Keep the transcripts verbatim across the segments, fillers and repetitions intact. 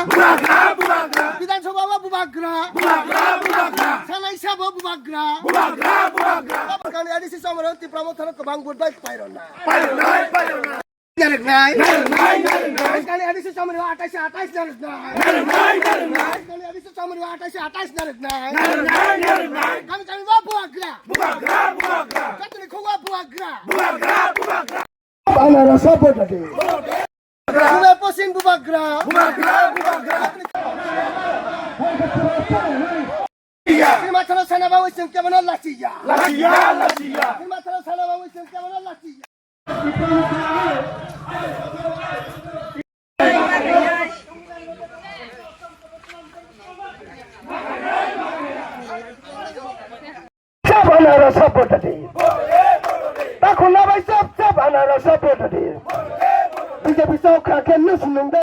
Bubagra, bubagra. Bidhan Sabha o bubagra. Bubagra, bubagra. Sanai Sabha o bubagra. Bubagra, bubagra. Bubagrani A D C chongmani Tipra Motha no kwbang vote bai pairona. Pairona, pairona. Nariknai. Nariknai, nariknai. Bubagrani A D C chongmani atais atais nariknai. Nariknai, nariknai. Bubagrani A D C chongmani atais atais nariknai. Nariknai, nariknai. Kami kami o bubagra. Bubagra, bubagra. Jatoni khungo bubagra. Bubagra, bubagra. Anarasa botadi. Bubagra. Bubagra posin bubagra. Bubagra, bubagra. Iya. Sima thana sana bawi sing kemana lasiya. Lasiya, lasiya. Sima thana sana bawi sing kemana lasiya. Chap anarasa botadi. Takhuna bai chap, chap anarasa botadi. B J P sok kha khe nus nung de.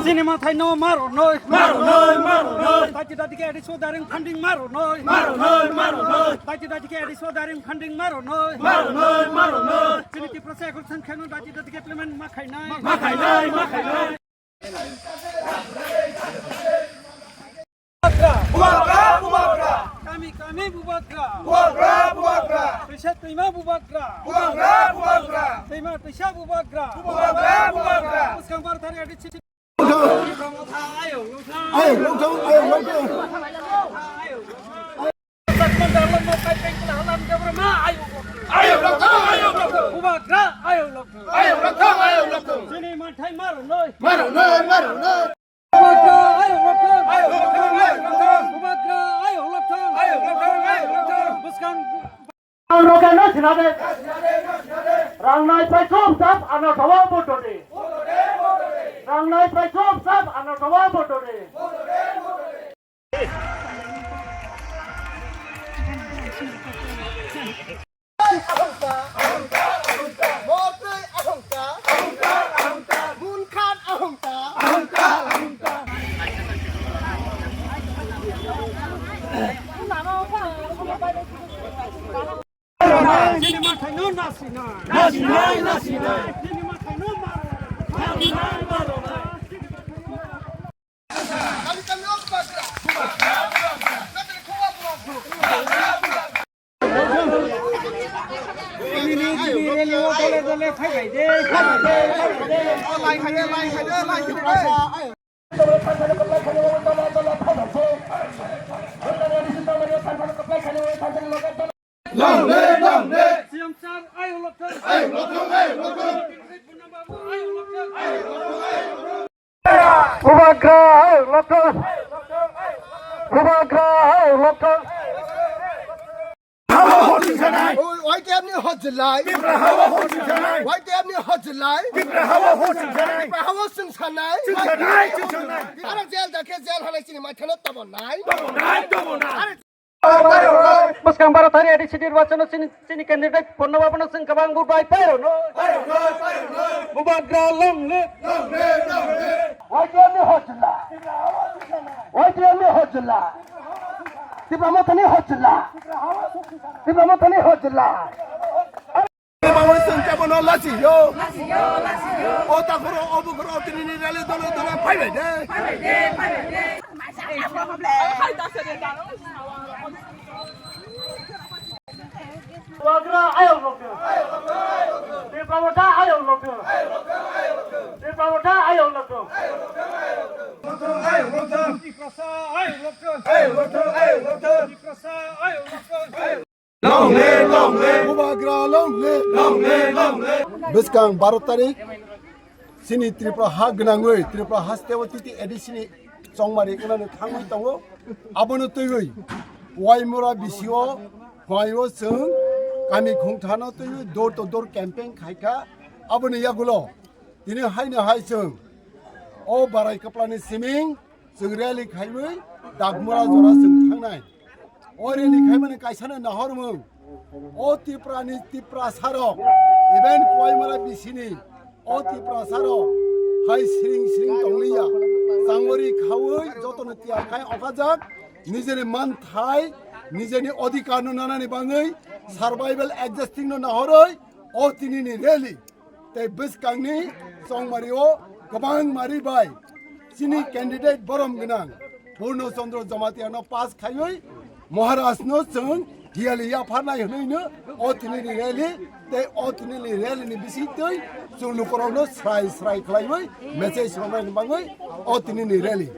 Chini mathai no maro noi. Maro noi, maro noi. Dati dati ke additional direct funding maro noi. Maro noi, maro noi. Dati dati ke additional direct funding maro noi. Maro noi, maro noi. Chini Tiprasa ekor san kheno dati dati ke implement ma khainai. Ma khainai, ma khainai. Bubagra, bubagra. Kami, kami bubagra. Bubagra, bubagra. Twisa, twima bubagra. Bubagra, bubagra. Twima, twisa bubagra. Bubagra, bubagra. Bwskang Bharat Haryana. Ayuk, lungthung, ayuk, lungthung. Ayuk, lungthung, ayuk, lungthung. Bubagra, ayuk, lungthung. Ayuk, lungthung, ayuk, lungthung. Chini mathai maro noi. Maro noi, maro noi. Bubagra, ayuk, lungthung. Ayuk, lungthung, ayuk, lungthung. Bubagra, ayuk, lungthung. Ayuk, lungthung, ayuk, lungthung. Bwskang. Ang roga no sinade. Rang nai pai chop chap ano sawa botode. Rang nai pai chop chap ano sawa botode. Nini mathai no nasinai. Nasinai, nasinai. Nini mathai no maro. Nasinai, maro. Long live, long live. C M sir, ayuk lungthung. Ayuk lungthung, ayuk lungthung. Purna Babu, ayuk lungthung. Bubagra, ayuk lungthung. Bubagra, ayuk lungthung. Hawa hot singsanai. Oi, Y T F ni hot jilai. Tipra hawa hot singsanai. Y T F ni hot jilai. Tipra hawa hot singsanai. Tipra hawa singsanai. Singsanai, singsanai. Ara jail dakhe jail halai chini maithano tamo nai. Tamo nai, tamo nai. Bwskang Bharat Haryana A D C nirbachano chini, chini candidate Purna Babuno chwng kwbang vote bai pairokno. Bubagra long live. Y T F ni hot jila. Y T F ni hot jila. Tipra Mothani hot jila. Tipra Mothani hot jila. Bangwi chwng kebono lasi yo. Lasi yo, lasi yo. O takhoro, o bukhoro, tini ni rally dole dole phaibai de. Phaibai de, phaibai de. Bubagra ayok lokyo. Tipra Motha ayok lokyo. Tipra Motha ayok lokyo. Tiprasa ayok lokyo. Tiprasa ayok lokyo. Long live, long live. Bubagra long live. Long live, long live. Bwskang baro tarik chini Tripura ha gwnangwi, Tripura hasteo titi A D C ni chongmari gwnangwi thangwi tongo. Abono twiwi Waimura bisio hwnwi o chwng kami khungthano twiwi door to door campaign khaikha. Aboni yagulo tini haino hai chwng o Barai Kwplani siming chwng rally khaiwi Dagmura jora chwng thangnai. O rally khaimani kaisano nahormung. O Tiprani Tiprasarok Even Koimara bisini o Tiprasarok hai siring siring tongliya. Changori khaui jotono tiyar khai okajak. Nijeni manthai, nijeni odhikar no nanani bangwi survival existing no nahoroi o tinini rally. Tei bwskangni chongmario kwbang mari bai chini candidate borom gwnang Purno Chandra Jamatia no pass khaiwi Maharaj no chwng hiyali yapharnai hwnwi no o tinini rally tei o tinini rally ni bisingtwi chwng lukurok no srai srai khlaiwi message romani bangwi o tinini rally.